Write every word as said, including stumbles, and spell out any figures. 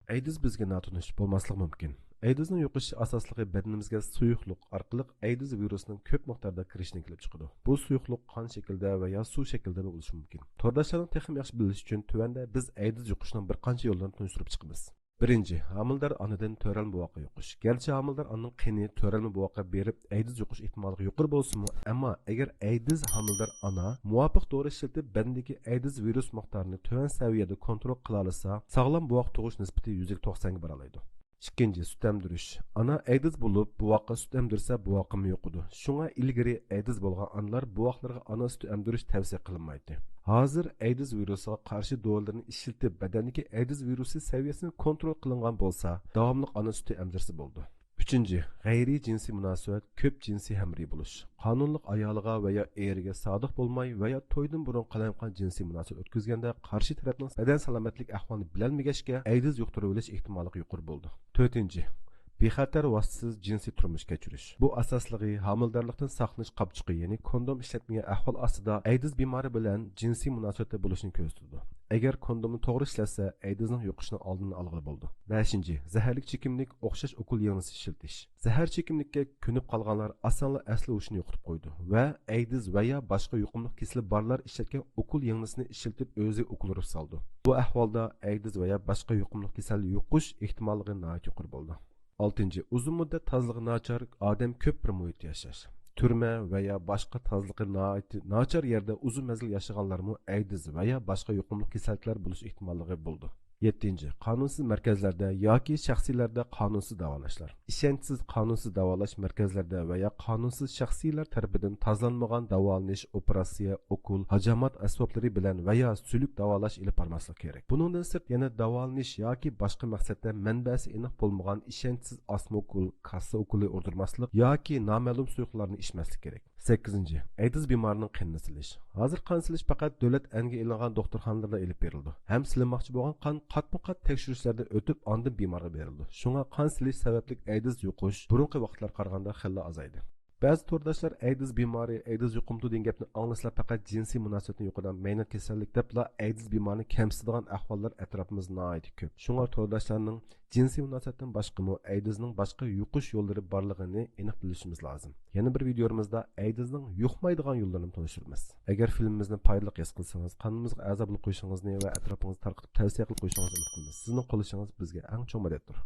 ئەيدىز بىزگە ناتونۇش بولماسلىقى مۇمكىن. ئەيدىزنىڭ يۇقۇش ئاساسلىقى بەدىنىمىزگە سۇيۇقلۇق ئارقىلىق ئەيدىز ۋىرۇسىنىڭ كۆپ مىقداردا كىرىشىدىن كېلىپ چىقىدۇ. بۇ سۇيۇقلۇق قان شەكلىدە ۋە يا سۇ شەكلىدە بولۇشى مۇمكىن. تورداشلارنىڭ تېخىمۇ ياخشى بىلىشى ئۈچۈن تۆۋەندە بىز ئەيدىز يۇقۇشنىڭ بىر قانچە يوللىرىنى تونۇشتۇرۇپ چىقىمىز. بىرىنچى، ھامىلىدار ئانىدىن تۆرەلمە بوۋاققا يۇقۇش. گەرچە ھامىلىدار ئانىنىڭ قېنى تۆرەلمە بوۋاققا بېرىپ ئەيدىز يۇقۇش ئېھتىماللىقى يۇقىرى بولسىمۇ، ئەمما ئەگەر ئەيدىز ھامىلىدار ئانا مۇۋاپىق دورا ئىشلىتىپ، بەدىنىدىكى ئەيدىز ۋىرۇس مىقدارىنى تۆۋەن سەۋىيەدە كونترول قىلالىسا، ساغلام بوۋاق تۇغۇش نىسبىتى يۈزدە توقسانغا بارالايدۇ. ئىككىنچى، سۈت ئەمدۈرۈش. ئانا ئەيدىز بولۇپ، بوۋاققا سۈت ئەمدۈرسە، بوۋاقىمۇ يۇقىدۇ. شۇڭا ئىلگىرى ئەيدىز بولغان ئانىلار بوۋاقلىرىغا ئانا سۈتى ئەمدۈرۈش تەۋسىيە قىلىنمايتتى. ھازىر ئەيدىز ۋىرۇسىغا قارشى دورىلىرىنى ئىشلىتىپ، بەدەندىكى ئەيدىز ۋىرۇسى سەۋىيەسىنى كونترول قىلىنغان بولسا، داۋاملىق ئانا سۈتى ئەمدۈرسە بولىدۇ. ئۈچىنچى، غەيرىي جىنسىي مۇناسىۋەت، كۆپ جىنسىي ھەمرىي بولۇش. قانۇنلۇق ئايالىغا ۋە يا ئېرىگە سادىق بولماي ۋە يا تويدىن بۇرۇن قالايمىقان جىنسىي مۇناسىۋەت ئۆتكۈزگەندە، قارشى تەرەپنىڭ بەدەن سالامەتلىك ئەھۋالىنى بىلەلمىگەچكە، ئەيدىز يۇقتۇرۇۋېلىش ئېھتىماللىقى يۇقىرى بولىدۇ. تۆتىنچى، بىخەتەر ۋاسىتىسىز جىنسىي تۇرمۇش كەچۈرۈش. بۇ ئاساسلىقى ھامىلىدارلىقتىن ساقلىنىش قاپچۇقى، يەنى كوندوم ئىشلەتمىگەن ئەھۋال ئاستىدا ئەيدىز بىمارى بىلەن جىنسىي مۇناسىۋەتتە بولۇشنى كۆرسىتىدۇ. ئەگەر كوندومنى توغرا ئىشلەتسە، ئەيدىزنىڭ يۇقۇشىنىڭ ئالدىنى ئالغىلى بولىدۇ. بەشىنچى، زەھەرلىك چېكىملىك ئوخشاش ئوكۇل يىڭنىسى ئىشلىتىش. زەھەر چېكىملىككە كۆنۈپ قالغانلار ئاسانلا ئەسلى ھوشىنى يوقىتىپ قويىدۇ ۋە ئەيدىز ۋە يا باشقا يۇقۇملۇق كېسىلى بارلار ئىشلەتكەن ئوكۇل يىڭنىسىنى ئىشلىتىپ، ئۆزى ئوكۇل رۇخ سالىدۇ. بۇ ئەھۋالدا ئەيدىز ۋە يا باشقا يۇقۇملۇق كېسەل يۇقۇش ئېھتىماللىقى ناھايىتى يۇقىرى بولىدۇ. ئالتىنچى، ئۇزۇن مۇددەت تازىلىقى ناچار، ئادەم كۆپ بىر مۇھىتتا ياشاش. تۈرمە ۋە يا باشقا تازىلىقى ناھايىتى ناچار يەردە ئۇزۇن مەزگىل ياشىغانلارمۇ ئەيدىز ۋە يا باشقا يۇقۇملۇق كېسەللىكلەر بولۇش ئېھتىماللىقى بولىدۇ. يەتتىنچى، قانۇنسىز مەركەزلەردە ياكى شەخسىيلەردە قانۇنسىز داۋالاشلار. ئىشەنچسىز قانۇنسىز داۋالاش مەركەزلەردە ۋە يا قانۇنسىز شەخسىيلەر تەرىپىدىن تازىلانمىغان داۋالىنىش، ئوپېراتسىيە، ئوكۇل، ھاجامات ئەسۋابلىرى بىلەن ۋە يا سۈلۈك داۋالاش ئېلىپ بارماسلىق كېرەك. بۇنىڭدىن سىرت يەنە داۋالىنىش ياكى باشقا مەقسەتتە مەنبەسى ئېنىق بولمىغان ئىشەنچسىز ئاسما ئوكۇل، كاسسا ئوكۇلى ئۇردۇرماسلىق ياكى نامەلۇم سۇيۇقلارنى ئىچمەسلىك كېرەك. سەككىزىنچى، ئەيدىز بىمارىنىڭ قېنىنى سېلىش. ھازىر قان سېلىش پەقەت دۆلەت ئەنگە ئېلىنغان دوختۇرخانىلاردا ئېلىپ بېرىلىدۇ ھەم سېلىنماقچى بولغان قان قاتمۇ قات تەكشۈرۈشلەردىن ئۆتۈپ، ئاندىن بىمارغا بېرىلىدۇ. شۇڭا قان سېلىش سەۋەبلىك ئەيدىز يۇقۇش بۇرۇنقى ۋاقىتلارغا قارىغاندا خېلىلا ئازايدى. بەزى تورداشلار ئەيدىز بىمارى، ئەيدىز يۇقۇمدۇ دېگەن گەپنى ئاڭلىسىلا پەقەت جىنسىي مۇناسىۋەتنى يۇقىدىغان مەينەت كېسەللىك دەپلا ئەيدىز بىمارىنى كەمسىتىدىغان ئەھۋاللار ئەتراپىمىزدا ناھايىتى كۆپ. شۇڭا تورداشلارنىڭ جىنسىي مۇناسىۋەتتىن باشقىمۇ ئەيدىزنىڭ باشقا يۇقۇش يوللىرى بارلىقىنى ئېنىق بىلىشىمىز لازىم. يەنە بىر ۋىدېيومىزدا ئەيدىزنىڭ يۇقمايدىغان يوللىرىنى تونۇشتۇرىمىز. ئەگەر فىلىمىمىزنى پايدىلىق ھېس قىلسىڭىز، قانىلىمىزغا ئەزا بولۇپ قويۇشىڭىزنى ۋە ئەتراپىڭىزدا تارقىتىپ تەۋسىيە قىلىپ قويۇشىڭىزنى ئۈمىد قىلىمىز. سىزنىڭ قوللىشىڭىز بىزگە ئەڭ چوڭ مەدەتتۇر.